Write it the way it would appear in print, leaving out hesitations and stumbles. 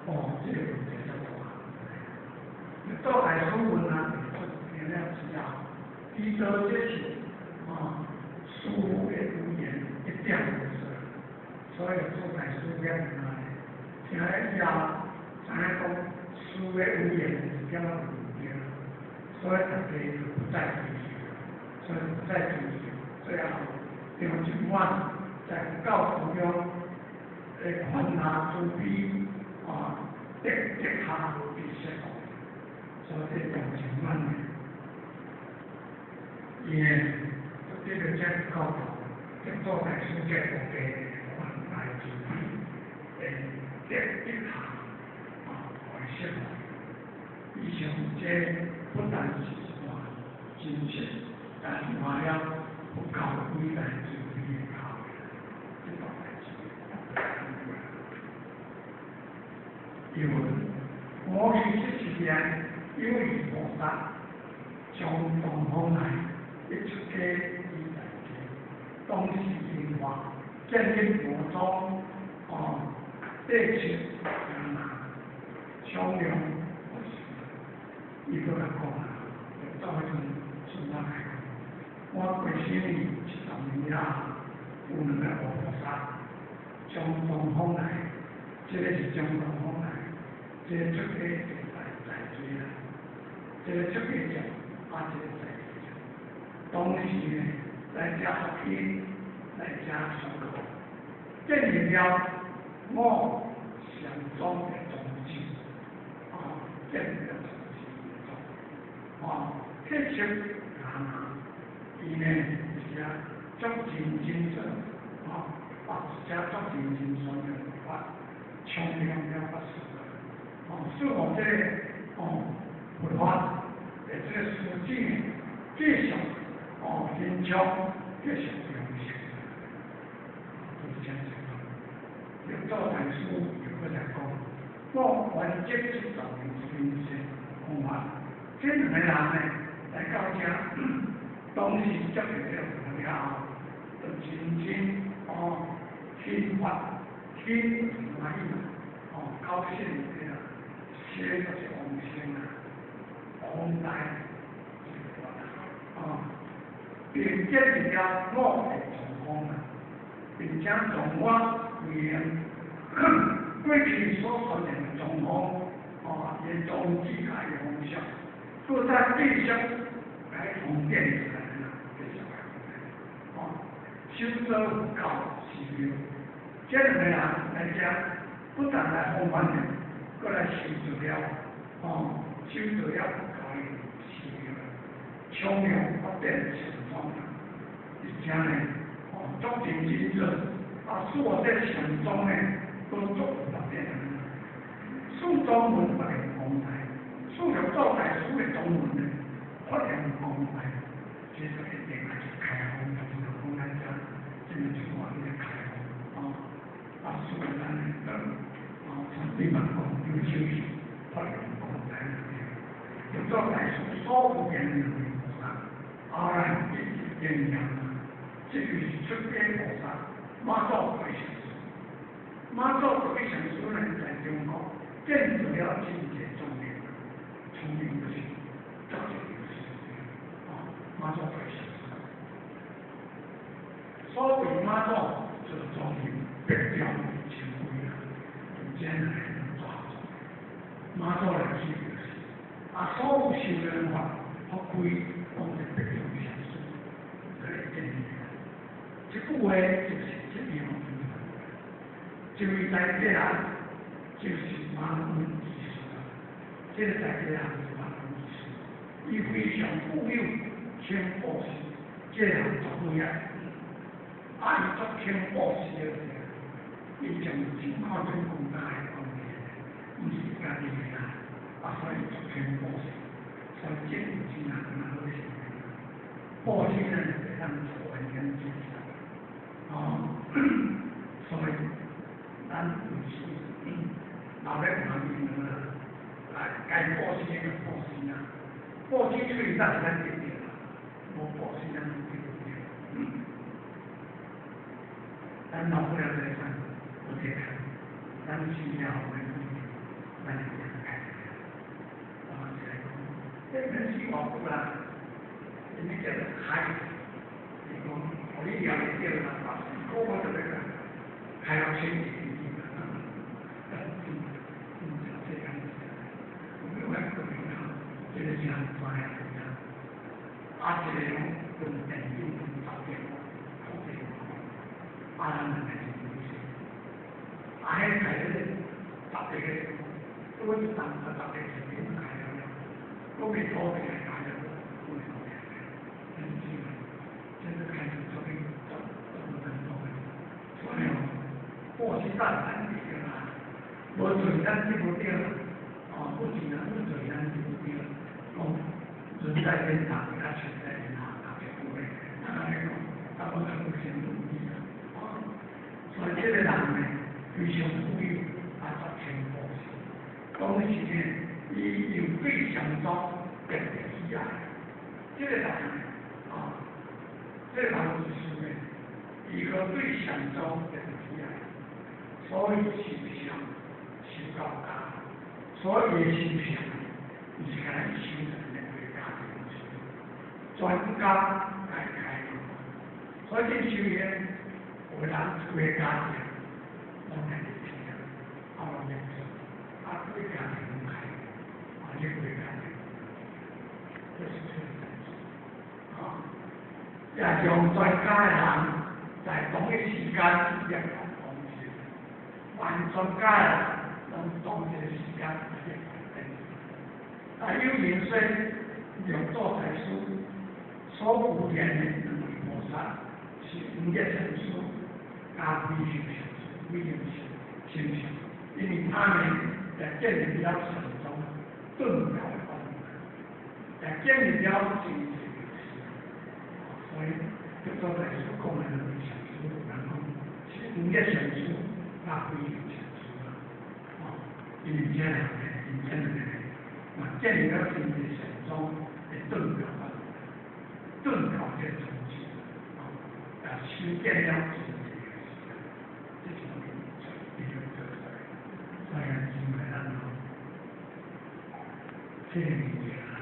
哦，這個問題就大。六祖大師問啊，出家了之後，伊做這是哦，師父的遺言一點無錯，所以六祖大師了來，聽了以後，知影講師父的遺言一點仔無對，所以大家就不再追求，所以不再追求，最後張真遠在佛教當中的寬大慈悲啊，得得下必釋放，所以這張真遠呢，伊呢，這個這教導，六祖大師這部分寬大慈悲的得得下啊，來釋放。伊想這不但是一段真實，但是嘛了佛教偉大慈悲的教義，這段代誌。因為我是這一年有意菩薩從東方來，一出家於在家，當時興化，建立佛宗，哦，對稱相量。伊閣來講啊，就到彼陣孫仔來講，我過身70年了，有兩个活菩薩從東方來，這個是從東方來，這個出家就在在家啦，這個出家者，啊，這個在家者，當時呢來遮學經，來遮上課，建立了我禪宗的宗旨，啊，建立了。哦，彼色啊，伊呢是啊，足認真做，哦，啊，而且足認真宣揚佛法，倡揚了法師，哦，使我這個哦佛法的這個師子繼續哦延長，繼續揚升，就是這樣子。六祖大師又閣來講，我圓寂70年之前講法。這兩個人呢，來到遮，當時接受了佛了後，就真正哦，興發，興就是歡喜嘛，哦，高興對啦，生就是往生啊，往來哦，並建立了五個狀況啊，並且從我為過去所傳的狀況，哦，伊宗旨佮伊方向。都在繼續來重建起來啦，繼續來重建。哦，修做佛教寺廟，這兩個人來遮，不但來訪問的，閣來修做了，哦，修做了佛教的寺廟，倡揚發展禪宗，而且呢，哦，足認真做，啊，使我這禪宗呢，都足有發展。四宗門發揚光大。四六祖大師的宗門呢，發揚光大，這個一定係開放，就是講咱遮這個就話咧開放，哦，啊，所以咱呢，哦，像對嘛講，有修行發揚光大，六祖大師所有言的菩薩，阿難一直言揚，這就是出家菩薩馬祖道一上師，馬祖道一上師呢，在中國建立了真濟宗廟。聰明就是足濟就是哦，馬祖道一上師。所謂馬祖就是莊嚴別標清規啦，就這樣來抓住。馬祖來去就是，啊，所有修煉法法規攏是別標上師來建立的。這句話就是這樣。這位在家人就是馬雲居士，這個在家人是馬雲居士，伊非常富有，肯布施，這個人足好啊。啊，伊足肯布施的，伊將真看重公家的關係，毋是家己的啦，啊，所以足肯布施，所以這有真難好行。布施呢，會當做完全支持，哦，所以咱有時老咧看見啦，來該布施的就布施啦，布施出去咱咱得著啦，無布施咱得毋著。咱老不了財產，無這個，咱死了後會咱就會開始。我就來講，這免死偌久啦，因為叫做開，是講，予你掠會著啦，4個月就欲共開到千幾幾啦，真真正世間是有沒有遐可能啊？這個是人知影的，啊，一個攏分電影分10點，9點，啊，咱兩個是女性，啊，彼開咧10個，我一當啊10個前面開了了，都未土地來開了，都未土地來，真是，這個開始做變做做很多的，所以哦，過去咱咱對啦，無罪咱對無對？哦，不罪咱不罪咱對無對？講人在天堂，他全在天堂，他就不會，那來講，他不能不先努力啊。哦，所以這個人呢，非常富有，啊，作成布施。當時呢，伊又對上祖特別喜愛。這個人啊，這個人就是呢，伊個對上祖特別喜愛，所以受像受到家，所以受像，伊是敢若修成的國家的東西，專家來開路。所以這修行，有人規家庭攏來聽，啊，攏來做，啊，規家庭攏開，啊，這規家庭，這是這個啊，也將專家的人在同一時間念佛往生，萬專家的人攏同一個時間念佛。啊，有人說六祖大師所護念的兩位菩薩是五岳禪師佮慧能禪師，慧能禪師，因為他們也建立了禪宗頓教的法門，也建立了真濟歷史，所以六祖大師講的兩位禪師，有人講是五岳禪師佮慧能禪師啦，哦，因為這兩個，因這兩個，嘛建立了真濟禪宗的頓教法門，頓教這個宗旨，哦，也修建了真濟歷史，這是我們一個做出來。所以姊妹咱吼，這個物件啊，